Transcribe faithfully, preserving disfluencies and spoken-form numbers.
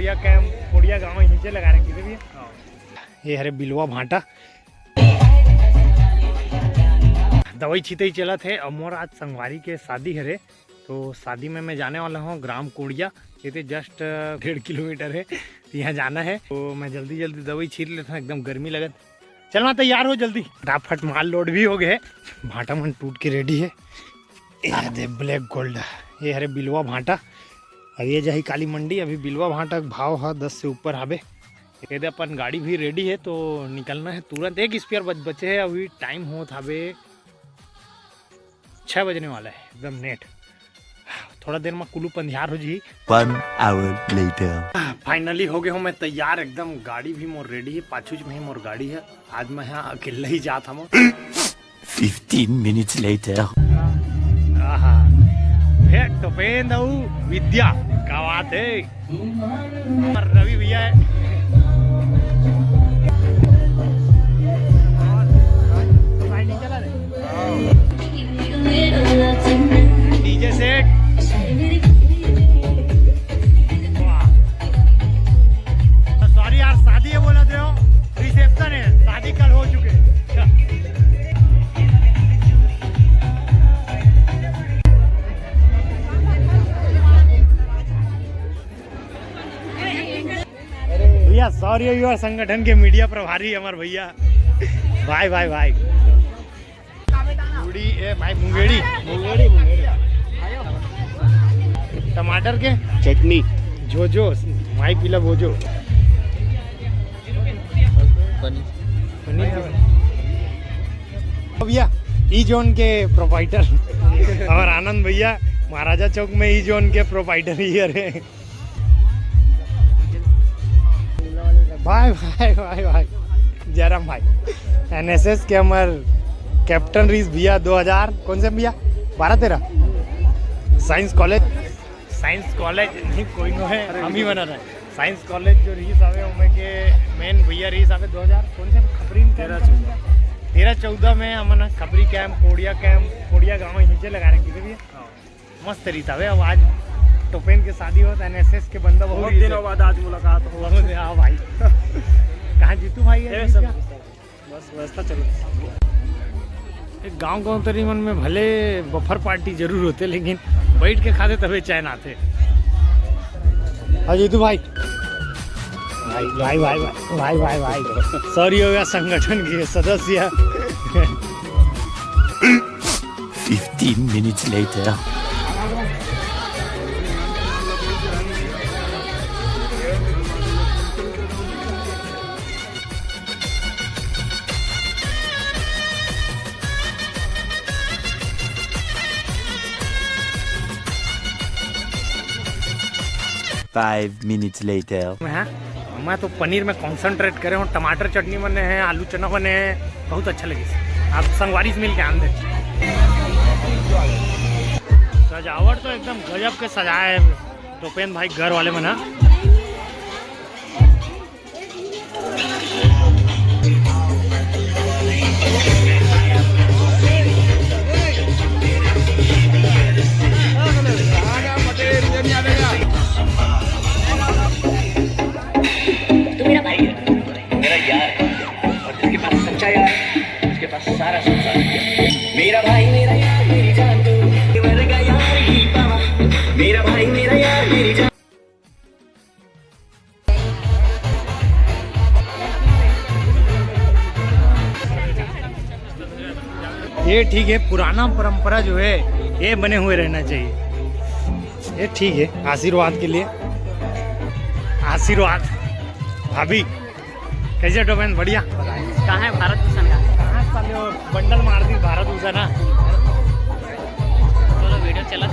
कोड़िया camp, कोड़िया गांव नीचे लगा रहे हैं भैया। ये हरे बिलवा भाटा, दवाई छितई चलत हे। अउ मोर आज संगवारी के शादी हरे, तो शादी में मैं जाने वाला हूँ ग्राम कोड़िया। ये तो जस्ट डेढ़ किलोमीटर है, तो यहाँ जाना है। तो मैं जल्दी जल्दी दवाई छीट लेता हूँ, एकदम गर्मी लगत। चल मैं तैयार हो जल्दी, फटाफट माल लोड भी हो गए है। भाटा मन टूट के रेडी है। ये दे ब्लैक गोल्ड, ये हरे बिलवा भाटा। अब ये जाही काली मंडी। अभी बिलवा भाटा के भाव ह दस से ऊपर हाबे। ये दे अपन गाड़ी भी रेडी है, तो निकलना है तुरंत। एक स्पेयर बच बचे है, अभी टाइम होत हाबे, छः बजने वाला है एकदम नेट। थोड़ा देर में कुल्लू पंधियार हो जी। One hour later. फाइनली हो गए हूँ मैं तैयार एकदम। गाड़ी भी मोर रेडी है, पाछू में ही मोर गाड़ी है। आज मैं यहाँ अकेला ही जात हूँ। Fifteen minutes later. आहा, हे टोपेन अउ विद्या, का बात है? और रवि भैया है। DJ set. सॉरी यार, शादी है बोला दे हो, रिसेप्शन है, शादी कल हो चुके। भैया सॉरी, युवा संगठन के मीडिया प्रभारी हमारे भैया, भाई भाई भाई। पूड़ी, ए भाई, मुंगेड़ी। मुंगेड़ी, मुंगेड़ी। टमाटर के? चटनी। जोजो, माई पीला बोजो। पनीर। पनीर के? भैया, ई जोन के प्रोपाइटर हमार आनंद भैया, महाराजा चौक में ई जोन के प्रोपाइटर ही हरे। भाई, भाई, भाई, भाई, जयराम भाई, एनएसएस के हमार कैप्टन रहीस भैया, दो हज़ार, कौन से भैया, बारह तेरह, साइंस कॉलेज, साइंस कॉलेज नहीं, कोई नो है, हम ही बना रहे। साइंस कॉलेज जो रहीस आवे, ओमे के मेन भैया रहीस आवे दो हज़ार, कौन से खपरी में तेरह चौदह। तेरह चौदह में हमन खपरी कैंप, कोड़िया कैंप, कोड़िया गांव नीचे लगा रहे हैं भैया। मस्त रहीस हवे। अब आज टोपेन के शादी होत, एनएसएस के बंदा बहुत बहुत ही दिनों बाद आज मुलाकात हो। बहुत, हाँ भाई। कहाँ जीतू भाई है ये सब क्या? बस व्यवस्था चलो। एक गांव गांव तरी मन में भले बफर पार्टी जरूर होते, लेकिन बैठ के खाते तबे चैन आते। हाँ जीतू भाई, भाई, भाई, भाई, भाई, भाई, भाई, भाई। सॉरी हो गया, संगठन के सदस्य। Fifteen minutes later. Five minutes later. मैं, हाँ, मैं तो पनीर में कॉन्सेंट्रेट करे हूँ, टमाटर चटनी बने हैं, आलू चना बने हैं, बहुत अच्छा लगे। आप संगवारी से मिल के आन दे। सजावट तो एकदम गजब के सजाए है टोपेन भाई घर वाले मन, हाँ। तू मेरा भाई है, मेरा यार है, और जिसके पास सच्चा यार है, उसके पास सारा संसार है। मेरा भाई, मेरा यार, मेरी जान तू, वर्गा यार ही पावा। मेरा भाई, मेरा यार, मेरी जान। ये ठीक है, पुराना परंपरा जो है, ये बने हुए रहना चाहिए। ये ठीक है, आशीर्वाद के लिए। आशीर्वाद। भाभी, कैसे टोपेन? बढ़िया। कहाँ है भारत भूषण का? कहाँ साले वो बंडल मार दी भारत भूषण ना। चलो, वीडियो चला।